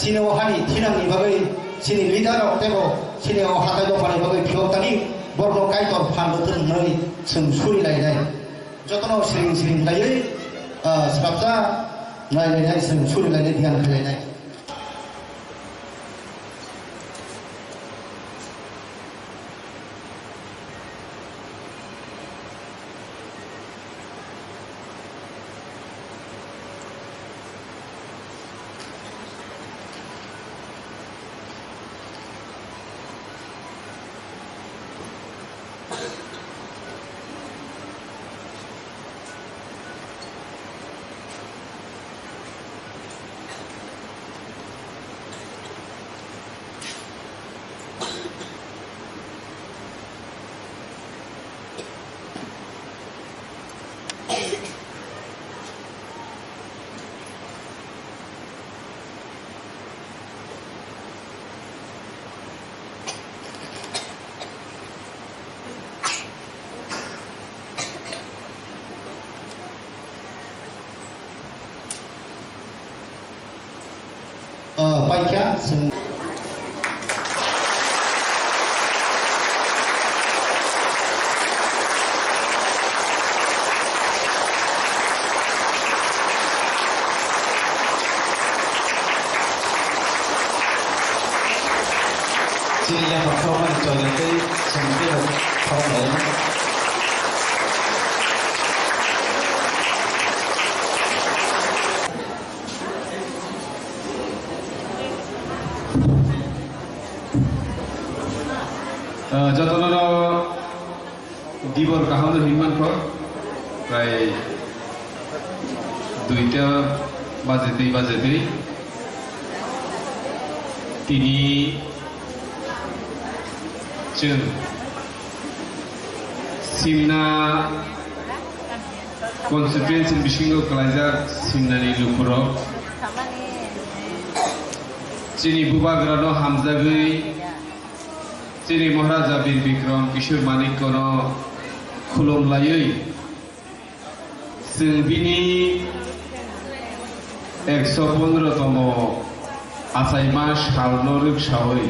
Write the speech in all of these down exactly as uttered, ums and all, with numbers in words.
Chini o hani thinangni bagwi chini leader rok teibo chini o hatai dophani bagwi phiyok tani borokno Kaitor phan rwthwng hwnwi chwng suri lainai. Jotono siring siring khlaiwi, ah, swrapsa nai lainai, chwng suri lainai, dhyan khlai lainai. Ah, paikha, chwng. Chini yaphang khoroknani choina tei chwng teibo khoroknai. Ah, jotono no dibor kaham no hinman kho, prai duita baje twi, baje twi. Tini chwng Simna constituency bisingo kwlaijak Simnani lukurok chini bubagrano hamjagwi, chini Maharaja Bir Bikram Kishore Manikkono khulumlaiwi, chwng bini ekso pondro tomo achaima salno rwksawi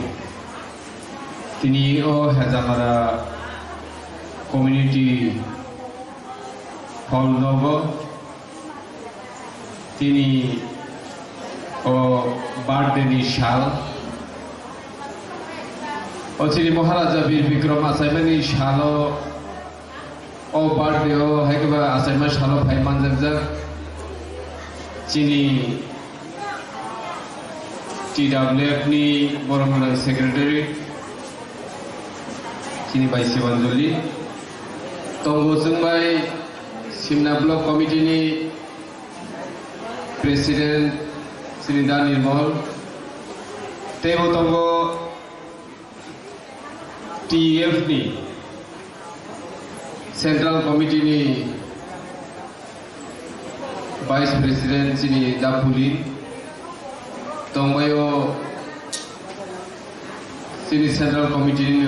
tini o Hejamara community hall nogo tini o birthday ni sal. O chini Maharaja Bir Bikram achaimani salo, o birthday o hai khe ba achaima salo phai manjakjak chini T W F ni borok gwnang secretary chini bai Sibanjali tongo, chwng bai Simna Block Committee ni President Shri Da Nirmal, teibo tongo T F ni Central Committee ni Vice President chini Da Pulin, tongbaio chini Central Committee ni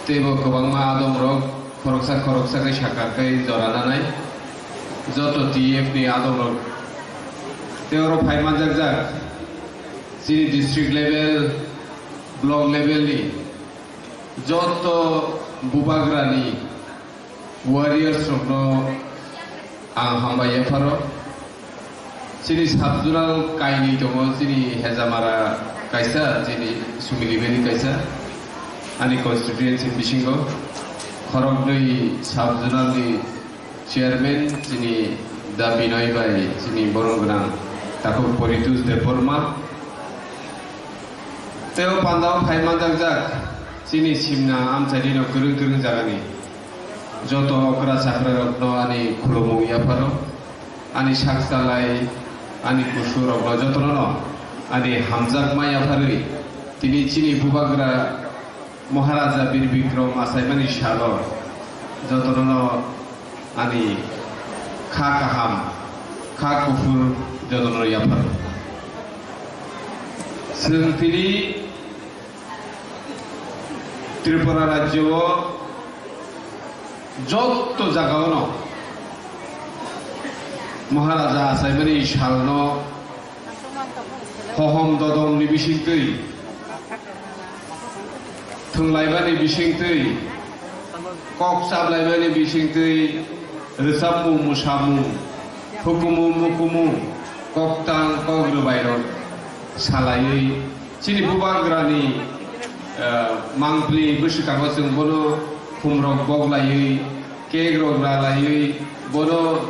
teibo kwbangma adongrok khoroksa khoroksa khe sakha khe jora nanai joto T F ni adongrok tei oro phai manjakjak chini district level, block level ni joto bubagrani warriors rokno ang hambai yapharo. Chini sub-zonal kainwi tongo, chini Hejamara kaisa, chini Sumili Valley kaisa, ani constituency bisingo khoroknwi sub-zonal ni chairman, chini Da Binoy bai, chini borom gwnang takhuk Poritush Debbarma. Tei o pandao phai manjakjak chini Simna amchaini no kwrwng kwrwng jagani joto okra chakra rokno ani khulumung yapharo, ani sak chalai, ani kusu rokno jotono no ani hamjakma yapharwi tini chini bubagra Maharaja Bir Bikram achaimani salo jotono ani kha kaham, kha kuphur jotono yapharo. Chwng tini Tripura rajyo o joto jagao no Maharaja achaimani salno Hohom dodomni bisingtwi, thwnglaimani bisingtwi, kok chaplaimani bisingtwi, rwchapmung mwsamung, hukumu mukumu, koktang kok rwbairok salaiwi, chini bubagrani, eh, mangpli bwswkango chwng bono khumrok boklaiwi, cake rok ralaiwi, bono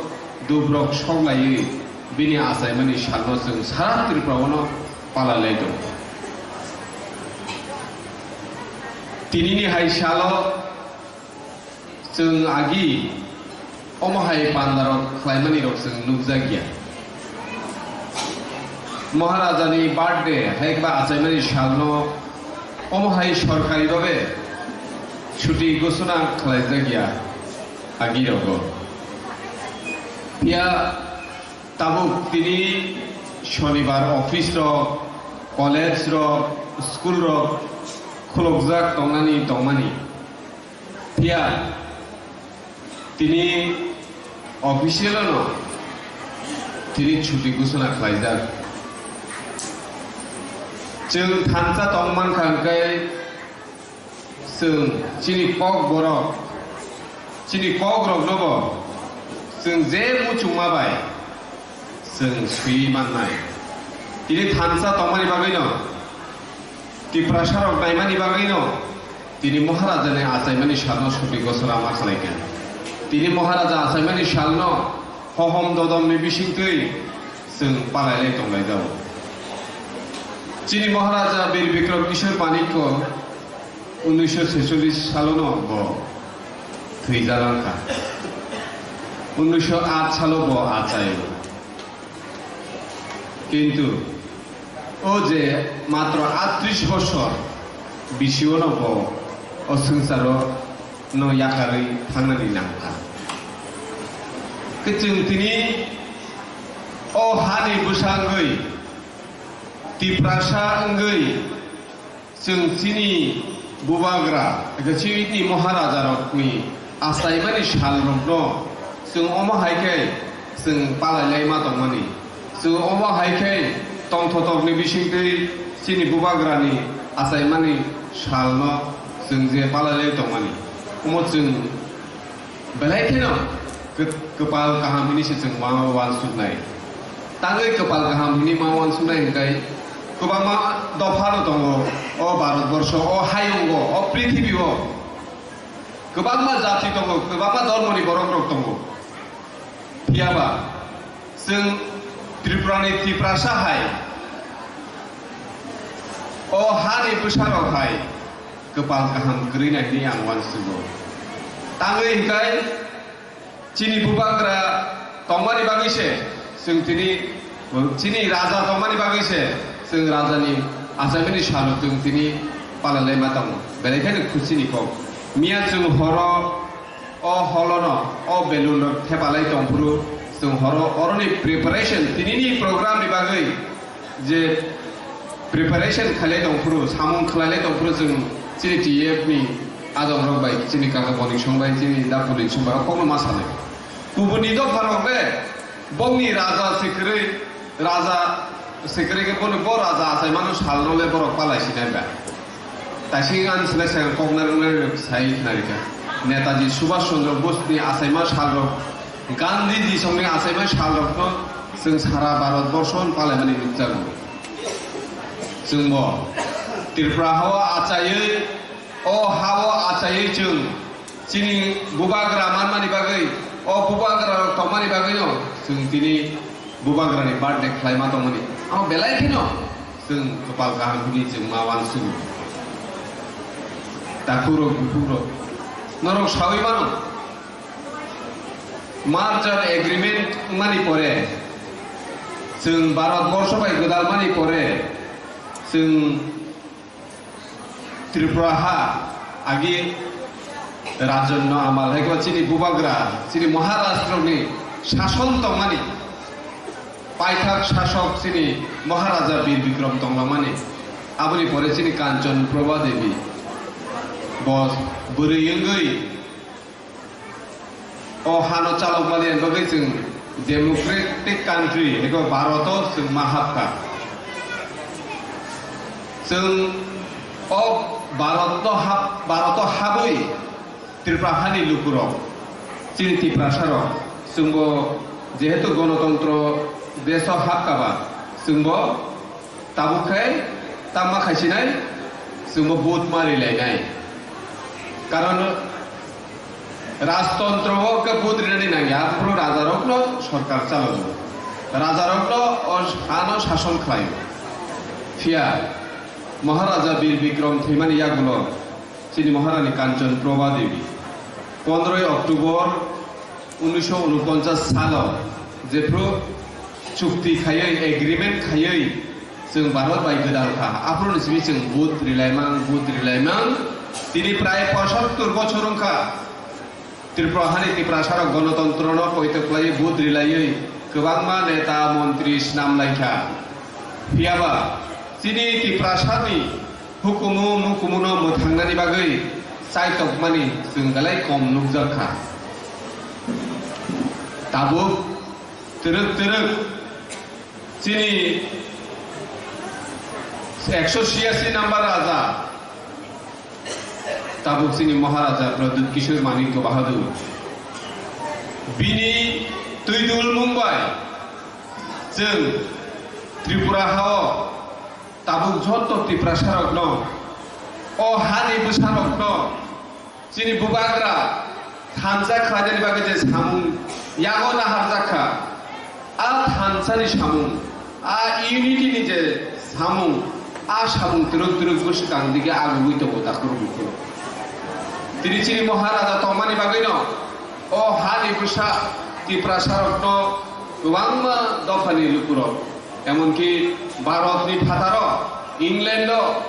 dubrok soklaiwi, bini achaimani salno chwng sara Tripura-ono palalai tongo. Tinini hai salo chwng agi omo hai pandarok khlaimani rok chwng nukjakya. Maharajani birthday hai khe ba achaimani salno omo hai sorkari babe chuti ghosona khlaijakya agi rogo. Phiya tabuk tini shonibar office rok, college rok, school rok khulukjak tongnani tongmani. Phiya tini official no tini chuti ghosona khlaijak. Chwng thansa tong mankha hwnkhe chwng chini kok borok, chini kok rok no bo chwng je muchungma bai chwng swi mannai. Tini thansa tongmani bagwi no, Tiprasa rok naimani bagwi no, tini Maharaja ni achaimani salno chuti ghosona ma khlai kha. Tini Maharaja achaimani salno hohom dodomni bisingtwi chwng palailai tonglaijao. Chini Maharaja Bir Bikram Kishore Manikya unnisho secholis salono bo thwijalang kha. Unnisho aat salo bo achaio. Kintu o je matro aatris bosor bisiono bo o swngcharo no yakarwi thangnani nangkha. Kwchwng tini o hani bwsa wngwi, Tiprasa wngwi, chwng chini bubagra, eka chini Maharaja rokni achaimani sal rokno chwng omo hai khe chwng palailai ma tongmani. Chwng omo hai khe tongthotokni bisingtwi chini bubagrani achaimani salno chwng je palailai tongmani. Omo chwng belai kheno kw-, kwpal kaham hini se chwng ma uansuknai. Tangwi kwpal kaham hini ma uansuknai hwnkhe kwbangma dophano tongo o Bharat borsho, o hayungo, o prithibio. Kwbangma jati tongo, kwbangma dhormoni borok rok tongo. Phiyaba chwng Tripurani Tiprasa hai o hani bwsarok hai kwpal kaham kwrwi nai hwnwi ang uansugo. Tangwi hwnkhe chini bubagra tongmani bagwi se chwng tini, chini raja tongmani bagwi se chwng rajani achaimani salo chwng tini palalai ma tongo. Belai kheno khuchini kok. Miya chwng horo o holono, o balloon rok thepalai tongphuru, chwng horo oroni preparation, tinini program ni bagwi je preparation khailai tongphuru, samung khlailai tongphuru, chwng chini T F ni adong rok bai, chini kaka Boning Song bai, chini da Pulin Song bai, o kokno ma sanai. Kubuni dopha rok le, bongni raja se kwrwi, raja se kwrwi khe bono bo raja achaimano salno le borok palai sinai ba. Taising ani slai sai koknai rwngwi sai khnarikha. Netaji Subhash Chandra Bose ni achaima salrok, Gandhi ji songni achaima salrokno chwng sara Bharat borsho palaimani nukjago. Chwngbo Tripura hao achaiwi, o hao achaiwi chwng chini bubagra manmani bagwi, o bubagra rok tongmani bagwino chwng tini bubagrani birthday khlaima tongmani. Amo belai kheno chwng kwpal kaham hwnwi chwng ma uansugo. Takhukrok, bukhukrok, norok saui mano, merger agreement wngmani pore, chwng Bharat borsho bai gwdalmani pore, chwng Tripura ha agi Rajanno amal hai khe chini bubagra, chini Maharashtroni sason tongmani, paithak sasok chini Maharaja Bir Bikram tonglamani, aboni pore chini Kanchan Prabha Devi bo bwrwi wngwi o hano chalokmani bagwi chwng democratic country eko Bharoto chwng ma hapkha. Chwng o Bharatno hap-, Bharatno habwi Tripura hani lukurok, chini Tiprasarok, chwngbo jehetu gonotontro deso hapkaba, chwngbo tabuk khe tamma khaisinai, chwngbo vote ma rilainai. Karon rajtontro o khe vote rinani nangya, aphuru rajarokno sorkar chalaio. Rajarokno o hano sason khlaio. Phiya Maharaja Bir Bikram thwimani yagulo chini Maharani Kanchan Prabha Devi pondroi October unisho unoponchas salo jephru chukti khaiwi, agreement khaiwi chwng Bharat bai gwdal kha. Aphuru ni simi chwng vote rilaimang, vote rilaimang. Tini prai pochattor bochor wngkha. Tripura hani Tiprasarok gonotontrono poito khlaiwi vote rilaiwi kwbangma neta, montri snam laikha. Phiyaba chini Tiprasani hukumu mukumuno mwthangnani bagwi chaitokmani chwng belai kom nukjak kha. Tabuk twrwk twrwk chini ekso chhiyasi number raja, tabuk chini Maharaja Pradyut Kishore Manikya Bahadur, bini twi dulmung bai chwng Tripura hao tabuk joto Tiprasarokno, o hani bwsarokno, chini bubagra thansa khlainani bagwi je samung yago naharjak kha, a thansani samung, a unity ni je samung, a samung twrwk twrwk bwswkang dige agugwi tongo takhuk bukhuk. Tini chini Maharaja tongmani bagwino o hani bwsa Tiprasarokno kwbangma dophani lukurok, emonki Bharatni phataro, England-o,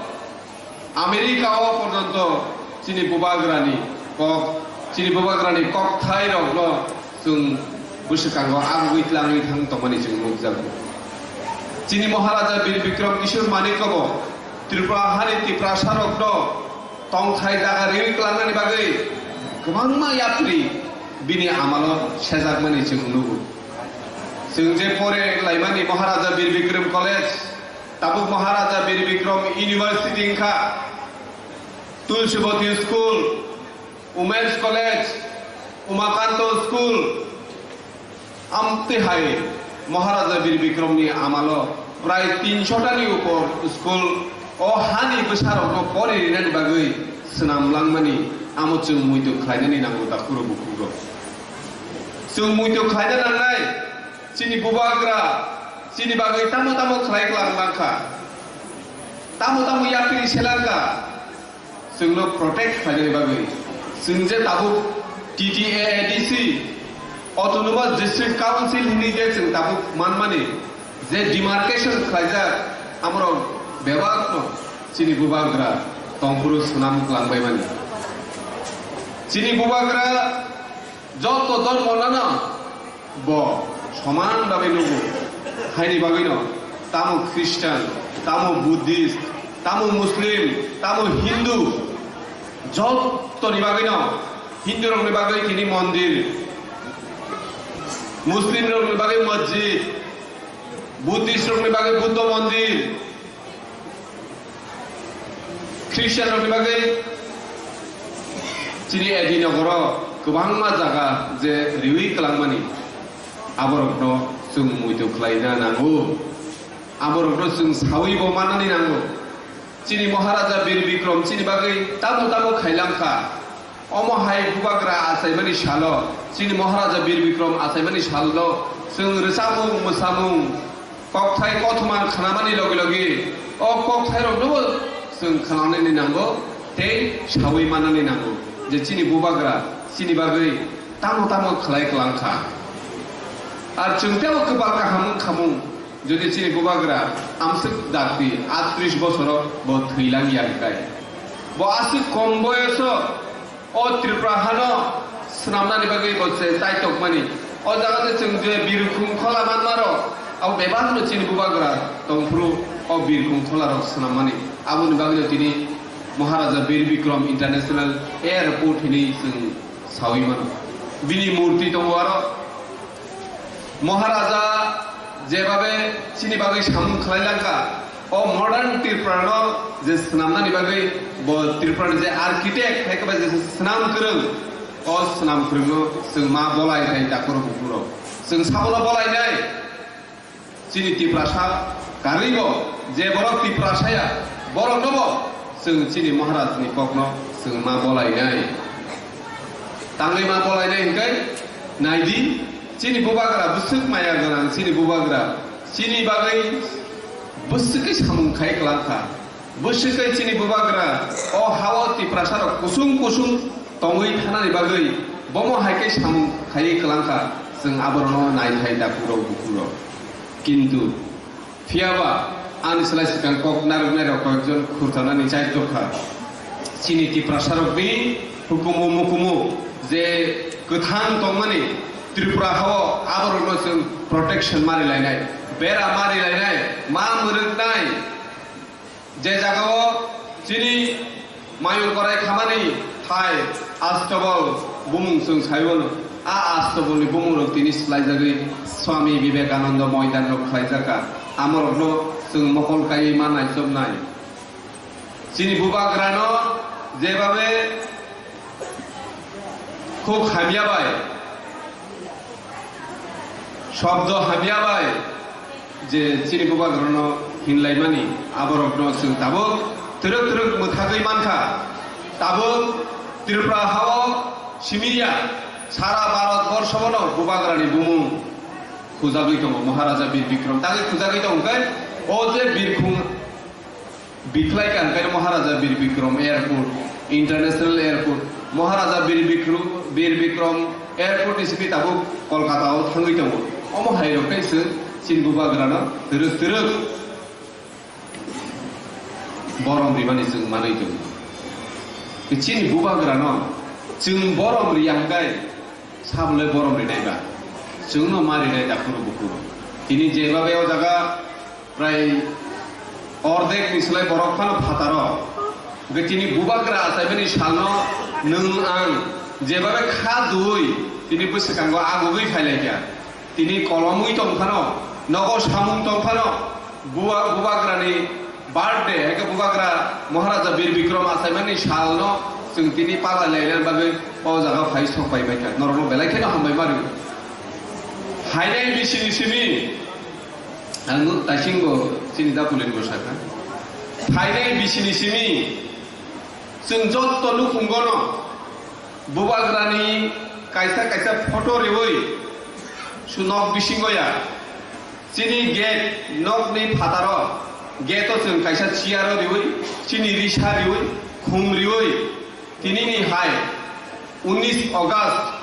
America-o porjonto chini bubagrani kok, chini bubagrani kokthairokno chwng bwswkango agugwi tlangwi thang tongmani chwng nukjago. Chini Maharaja Bir Bikram Kishore Manikya bo Tripura hani Tiprasarokno tongthai jaga riwi kwlangnani bagwi kwbangma yapri bini amalo sejakmani chwng nugo. Chwng je pore laimani Maharaja Bir Bikram College, tabuk Maharaja Bir Bikram University wngkha, Tulsibati School, Women's College, Umakanto School, amtwi hai Maharaja Bir Bikramni amalo prai tinsho tani upor school o hani bwsarokno pori rinani bagwi swnam langmani amo chwng muitu khlainani nango takhuro bukhukrok. Chwng muitu khlaina nangnai, chini bubagra chini bagwi tamo tamo khlai klang langkha, tamo tamo yapri selangkha. Chwngno protect khlainani bagwi chwng je tabuk T T A A D C, Autonomous District Council hinwi je chwng tabuk manmani je demarcation khlaijak, amorok bebakno chini bubagra tongphuru swnam klangbaimani. Chini bubagra joto dhormo nana bo soman bhabe nugo. Haini bagwino tamo Christian, tamo Buddhist, tamo Muslim, tamo Hindu, jotoni bagwino, Hindu rokni bagwi tini mondir, Muslim rokni bagwi masjid, Buddhist rokni bagwi Buddha mondir, Christian rokni bagwi chini A D nogoro kwbangma jaga je riwi kwlangmani, aborokno chwng muitu khlaina nango, aborokno chwng sawi bo manani nango. Chini Maharaja Bir Bikram chini bagwi tamo tamo khailang kha. Omo hai bubagra achaimani salo, chini Maharaja Bir Bikram achaimani salo, chwng rwchapmung, mwsamung, kokthai kothoma khnamani logi logi, o kokthairoknobo chwng khnanani nango tei sawi manani nango je chini bubagra chini bagwi tamo tamo khlai kwlang kha. Ar chwng teibo kwpal kaham wng khamung, jodi chini bubagra amswk dakti atris bosoro bo thwilang ya hwnkhe, bo aswk kom boyoso o Tripura hano swnamnani bagwi bo se chaitokmani. O jaga de chwng je Birkhung Khola manmaro, abo bebakno chini bubagra tongphuru o Birkhung Kholarok swnammani. Aboni bagwino tini Maharaja Bir Bikram International Airport hinwi chwng sawi mano. Bini murti tongo aro. Maharaja jebabe chini bagwi samung khlai langkha, O modern Tripura no je swnamnani bagwi bo Tripura ni je architect hai khe ba je swnam kwrwng, o swnam kwrwng no chwng ma bolai khai dakhoro buphuru rok. Chwng sabono bolai nai. Chini Tiprasa karwi bo je borok Tiprasa ya, borok no bo chwng chini Maharaj ni kok no chwng ma bolai nai. Tangwi ma bolai nai hwnkhe nai di, chini bubagra bwswk maya gwnang, chini bubagra chini bagwi bwswk khe samung khai kwlang kha. Bwswk khe chini bubagra o ha-o Tiprasa rok kusung kusung tongwi thanani bagwi bomo hai khe samung khaiwi kwlang kha, chwng aborokno nai thai dakhuk rok bukhuk rok. Kintu phiyaba ani slai swkang kok narwknai rok koyekjon khurtanani chai tokha. Chini Tiprasa rokni hukumu mukumu je kwthang tongmani Tripura ha-o aborokno chwng protection mari lainai, bera mari lainai, ma mwrwknai. Je jagao chini mayung korai khamani thai Astobol bumung chwng saiwano, a Astobolni bumungrok tini swlaijagwi Swami Vivekananda moidanrok khlaijakha, amorokno chwng mokol kaiwi ma naichomnai. Chini bubagrano jebabe khuk hamya bai, shobdo hamya bai, je chini bubagrano hinlaimani, aborokno chwng tabuk twrwk twrwk mwthagwi mankha. Tabuk Tripura ha-o simi ya, sara Bharat borsobono bubagrani bumung khujagwi tongo, Maharaja Bir Bikram. Tagwi khujagwi tongo khe, o je birkhung Bikhlai kha hwnkhe Maharaja Bir Bikram Airport, International Airport, Maharaja Bir Bikru-, Bir Bikram Airport ni simi tabuk Kolkata o thangwi tongo. Omo hai rok khe chwng chini bubagrano twrwk twrwk borom rimani chwng manwi tongo. Chini bubagrano chwng borom riya hwnkhe Sabolai borom rinai ba? Chwngno ma rinai dakhuru bukhuru. Tini jebabe o jaga prai ordek ni slai borok phano phataro. Hwnkhe tini bubagra achaimani salno nwng ang jebabe kha dui tini bwswkango agugwi phailaikha. Tini kolomwi tong phano, nogo samung tong phano, Buwa-, bubagrani birthday, hai khe bubagra Maharaja Bir Bikram achaimani salno chwng tini pala lainani bagwi o jaga phai sok pai baikha. Norokno belai kheno hambai mari. Phainai bisini simi, ang nuk taisingbo chini dapulinbo sakha. Phainai bisini simi, chwng jotto nukhungono bubagrani kaisa kaisa photo riwi, su nok bisingo ya. Chini gate nokni phataro, gate o chwng kaisa chair o riwi, chini risa riwi, khum riwi, tinini hai unis August,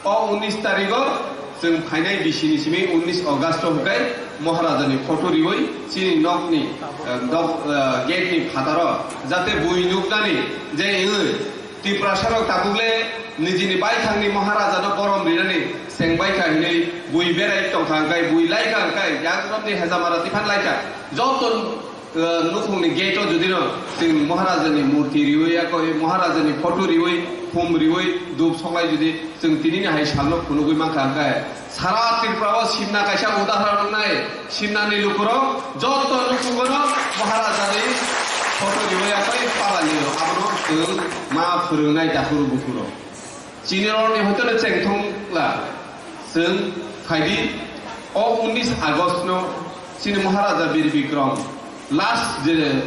o unis tarigo chwng phainai bisini simi unis August o hwnkhe Maharajani photo riwi chini nokni, eh, dok-, eh, gate ni phataro jate bui nuknani je, eh, Tiprasarok tabukle nijini baithangni Maharajano borom rinani sengbaikha hinwi bui berai tongkha hwnkhe, bui laikha hwnkhe, yakromni hejamara tiphan laikha. Joto, eh, nukhungni gate-o judino chwng Maharajani murti riwi, yakoi Maharajani photo riwi, khum riwi, dhup soklai judi chwng tinini hai salno phunugwi mankha hwnkhe, Sara Tripura o Simna kaisa udahoron wngnai. Simnani lukurok joto nukhungono Maharajani photo riwi akhai palani abono chwng ma phwrwngnai dakhuru bukhuro. Chini rokni hoiteno chengthongla chwng phaidi o unis August no chini Maharaja Bir Bikram last je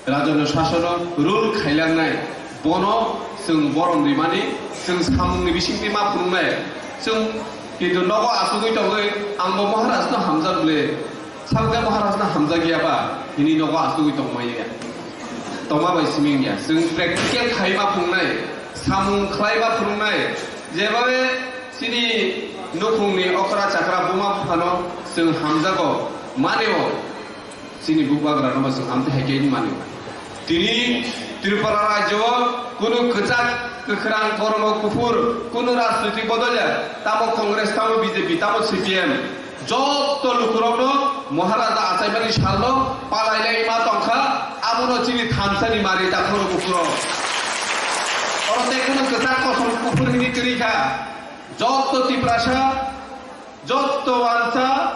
Rajano sasono rule khailangnai, bono chwng borom rimani, chwng samungni bisingtwi ma phunuknai. Chwng kintu nogo asugwi tongwi, angbo Maharajno hamjak le, sakde Maharajno hamjak ya ba, hini nogo asugwi tongmaya. Tongma bai simi wngya. Chwng practical khai ma phunuknai, samung khlai ma phunuknai. Jebabe chini nukhungni okra chakra buma buphano chwng hamjago, manio. Chini bubagrano bo chwng amtwi hai khe wng mano. Tini Tripura rajyo o kunu kwchak, kwkhrang, kormo, kuphur, kunu rajnoitik bodol ya. Tamo Congress, tamo B J P, tamo C P M. Jotto lukurokno Maharaja achaimani salno palailai ma tongkha, abono chini thansani mari dakhoro bukhuro. Oro tei kunu kwchak kosom kuphur hini kwrwi kha. Jotto Tiprasa, jotto wansa,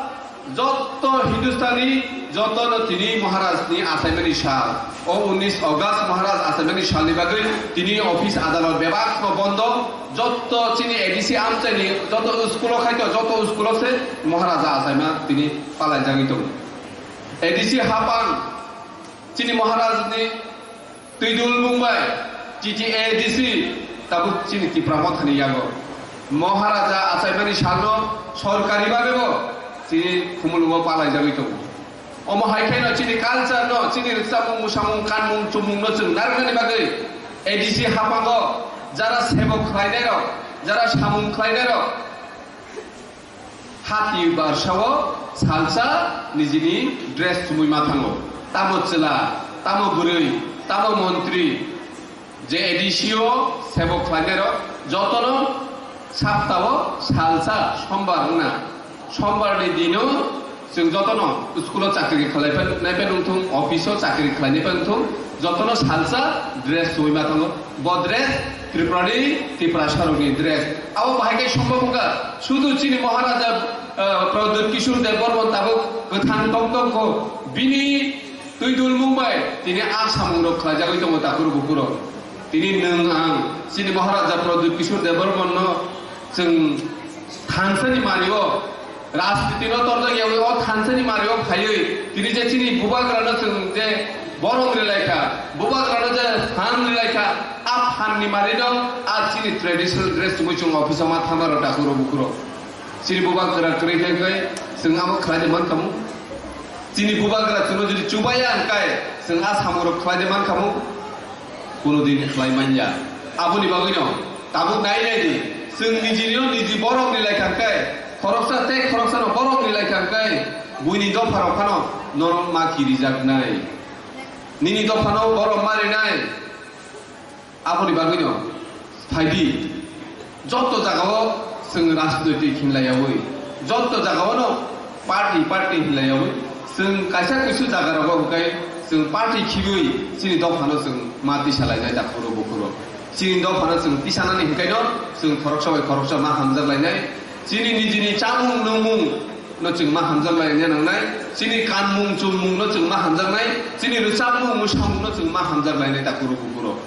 Jotto Hindustani, jotto no tini Maharaj ni achaimani sal. O unis August Maharaj achaimani salni bagwi tini office adalot bebak no bondo. Jotto chini A D C amchaini jotto school o khaito, jotto school o se Maharaja achaima tini palai jagwi tongo. A D C hapang chini Maharaj ni Twidul Mumbai, T T A D C, tabuk chini Tipra Mothani yago. Maharaja achaimani salno sorkari bhagebo chini khumulungo palai jagwi tongo. Omo hai khe no chini culture no, chini rwchapmung, mwsamung, kanmung, chumung no chwng narwknani bagwi A D C hapango jara sebok khlainai rok, jara samung khlainai rok, hati barsao salsa nijini dress chumui ma thango. Tamo chwla, tamo bwrwi, tamo montri, je A D C o sebok khlainai rok jotono saptao salsa sombar wngna. Sombar ni dino chwng jotono school o chakri khlai nai pai wngthung, office o chakri khlai nai pai wngthung, jotono salsa dress chumui ma thango. Bo dress Tripura ni, Tiprasa rokni dress. Abo bahai khe sombok wngkha. Sudu chini Maharaja, ah, Pradyut Kishore Dev Barman tabuk kwthang tong tong kho. Bini twidul mung bai tini a samung rok khlai jagwi tongo takhuk bukhuk rok. Tini nwng ang chini Maharaja Pradyut Kishore Dev Barman no chwng thansani mani o Rajniti no torjak yawi o thansani mari o phaiwi tini je chini bubagra no chwng je borok rilai kha, bubagra no je phan rilai kha, a phan ni mari no a chini traditional dress chumui chwng office o ma thangma rok takhuk rok bukhuk rok. Chini bubagra kwrwi khe khe chwng amo khlai de man khamu. Chini bubagra chwngno jodi chubaya hwnkhe chwng a samung rok khlai de man khamu. Kuno din khlai manya. Aboni bagwino tabuk nai nai di. Chwng nijini no niji borok ni laikha khe, khoroksa tei khoroksa no borok ni laikha khe, buini dopha rok phano norok ma kirijaknai. Nini dopha no borok ma rinai. Aboni bagwino phai di. Jotto jagao chwng rajnoitik hinlaiyaui, jotto jagaono party, party hinlaiyaui, chwng kaisa kuisu jagarogo hwnkhe chwng party khibiui chini dophano chwng ma tisalainai takhuk rok bukhuk rok. Chini dophano chwng tisanani hwnkhaino chwng khoroksa bai khoroksa ma hamjaklainai. Chini nijini chamung nwngmung no chwng ma hamjaklainai nangnai. Chini kanmung chumung no chwng ma hamjaknai. Chini rwchapmung mwsamung no chwng ma hamjaklainai takhuk rok bukhuk rok.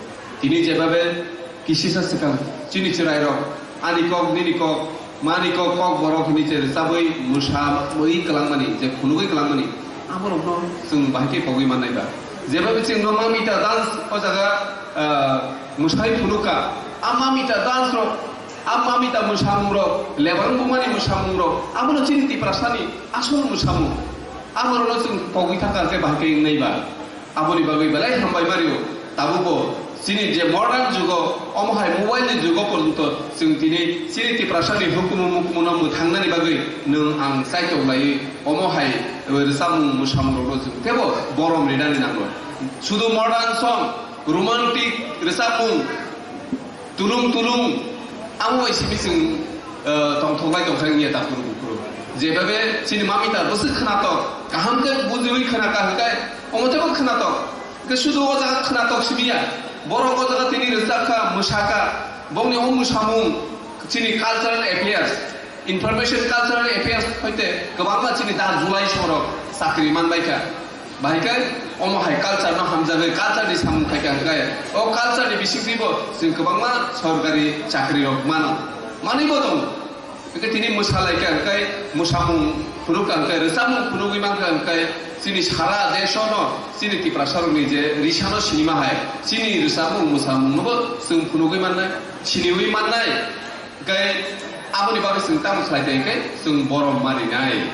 Tini jebabe kisisa swkang chini chwrairok, ani kok, nini kok, mani kok, kok borok hwnwi je rwchabwi mwsamwi kwlangmani, je phunugwi kwlangmani, aborokno chwng bahai khe kogwi mannai ba? Jebabe chwng no Mamita dance o jaga, ah, mwsai phunukha, a Mamita dance rok, a Mamita mwsamungrok, lebang bumani mwsamungrok, abono chini Tiprasani asol mwsamung. Aborokno chwng kogwi thangkha khe bahai khe wngnai ba? Aboni bagwi belai hambai mario. Tabukbo chini je modern jugo, omo hai mobile ni jugo porjonto chwng tini chini Tiprasa ni hukumu mukumu no mwthangnani bagwi nwng ang chaitok laiwi omo hai rwchapmung mwsamung rokno chwng teibo borom rinani nango. Sudu modern song, romantic rwchapmung, tulung tulung, amo bai simi chwng, eh, tongthok lai tongthai wngya takhuk rok bukhuk rok. Jebabe chini Mamita bwswk khwnatok, kaham khe bujiwi khwnaka hwnkhe, omo teibo khwnatok. Hwnkhe sudu o jaga khwnatok simi ya. Borok o jaga tini rwchapkha, mwsakha, bongni o mwsamung chini cultural affairs, information cultural affairs hoite kwbangma chini da July sorok chakri manbaikha. Bahai khe omo hai culture no hamjagwi culture ni samung khai kha hwnkhe o culture ni bisingtwibo chwng kwbangma sorkari chakri rok mano, manwibo tongo. Hwnkhe tini mwsa lai kha hwnkhe mwsamung phunuk kha hwnkhe rwchapmung phunugwi man kha hwnkhe chini sara desh no chini Tiprasa rokni je risa no sinima hai chini rwchapmung mwsamung nobo chwng phunugwi mannai, siniwi mannai. Hwnkhe aboni bagwi chwng tamo khlai kha hwnkhe chwng borom ma rinai.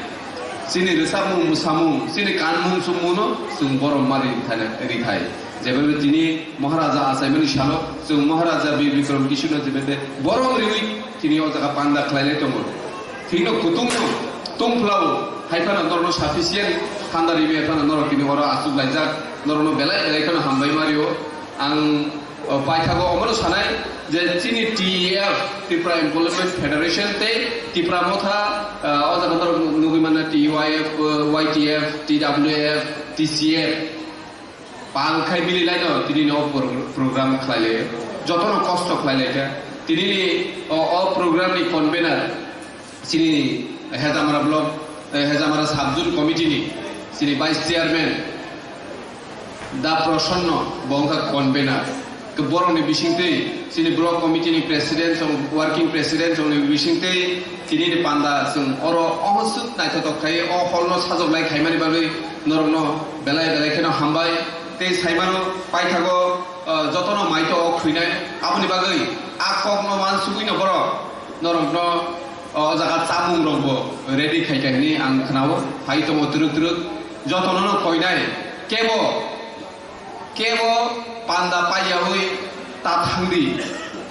Chini rwchapmung mwsamung, chini kanmung chumungno chwng borom ma ri thai-, ri thai. Jebabe tini Maharaja achaimani salo chwng Maharaja Bir Bikram Kishorno jebabe borom riwi tini o jaga panda khlailai tongo. Thikno kutung no tungphlao hai phano norokno sufficient thanda riwi phano norok tini oro achuk laijak, norokno belai belai kheno hambai ma rio. Ang, o, paithago omono sanai je chini T E F, Tripura Employment Federation tei Tipra Motha, ah, o jaga norok nugwi mano T Y F, Y T F, T W F, T C F, pal khai mili laino tini no pro-, program khlai lai, jotono kosto khlai lai kha. Tini ni o, o program ni convener chini Hejamara block Hejamara Sub-Zone Committee ni chini Vice Chairman Da Prosonno, bo wngkha convener. Borokni bisingtwi chini block committee ni president, working president rokni bisingtwi tini ni panda chwng oro ohosuk naithotok khai o hall no sajok lai khaimani bagwi norokno belai belai kheno hambai. Tei saimano paithago, ah, jotono maito o khwinai, aboni bagwi a kokno wansugwino borok norokno o jaga chamung rokbo ready khaikha hinwi ang khnao. Phai tongo twrwk twrwk, jotono no khoinai, kebo kebo panda paiyawi ta thangdi.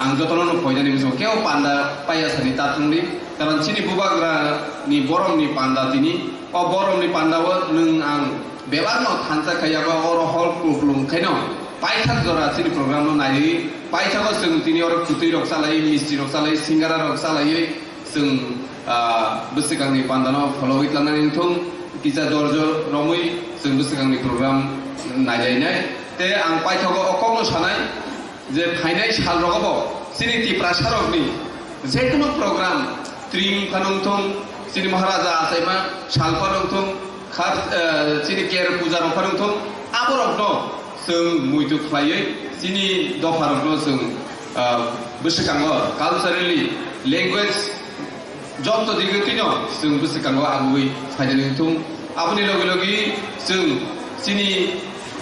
Ang jotono no khoinani bwskango kebo panda paiya sani ta thangdi, karon chini bubagra ni boromni panda tini. O boromni panda o nwng ang bebak no thansa khaiya ba oro hol kuplung khaino paithak jora chini program no naiwi paithago chwng tini oro kwtwi rok chalai, misti rok chalai, singara rok chalaiwi chwng, ah, bwswkangni pandano phologwi tlangnani wngthung, kisa dorjo romwi chwng bwswkangni program nailainai. Tei ang paithago o kokno sanai je phainai sal rogobo chini Tiprasa rokni jekunu program, tring phano wngthung, chini Maharaja achaima sal phano wngthung, khar, eh, chini ker puja rok phano wngthung, aborokno chwng muitu khlaiwi chini dopharokno chwng, ah, bwswkango culturally language joto digwitwino chwng bwswkango abui phainani wngthung. Aboni logi logi chwng chini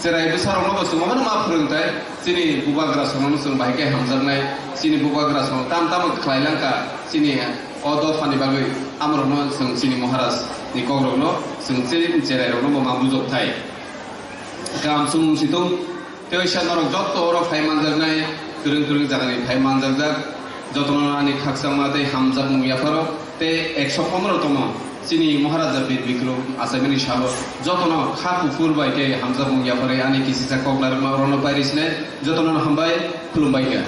cherai bwsarokno bo chwng omono ma phwrwngtai, chini bubagra songno chwng bahai khe hamjaknai, chini bubagra song tam tamo khlai langkha chini o dophani bagwi, amorokno chwng chini Maharaj ni kokrokno chwng chini cherai rokno bo ma bujokthai. Kaham chwng situng. Tei waisa norok joto oro phai manjaknai, kwrwng kwrwng jagani phai manjakjak, jotono ani khakchangma tei hamjakmung yapharo tei ekso pondro tongmo chini Maharaja Bir Bikram achaimani salo jotono kha kuphur bai tei hamjakmung yapharwi ani kisisa kok narwkma orono pairi sinai jotono hambai khulumbai kha.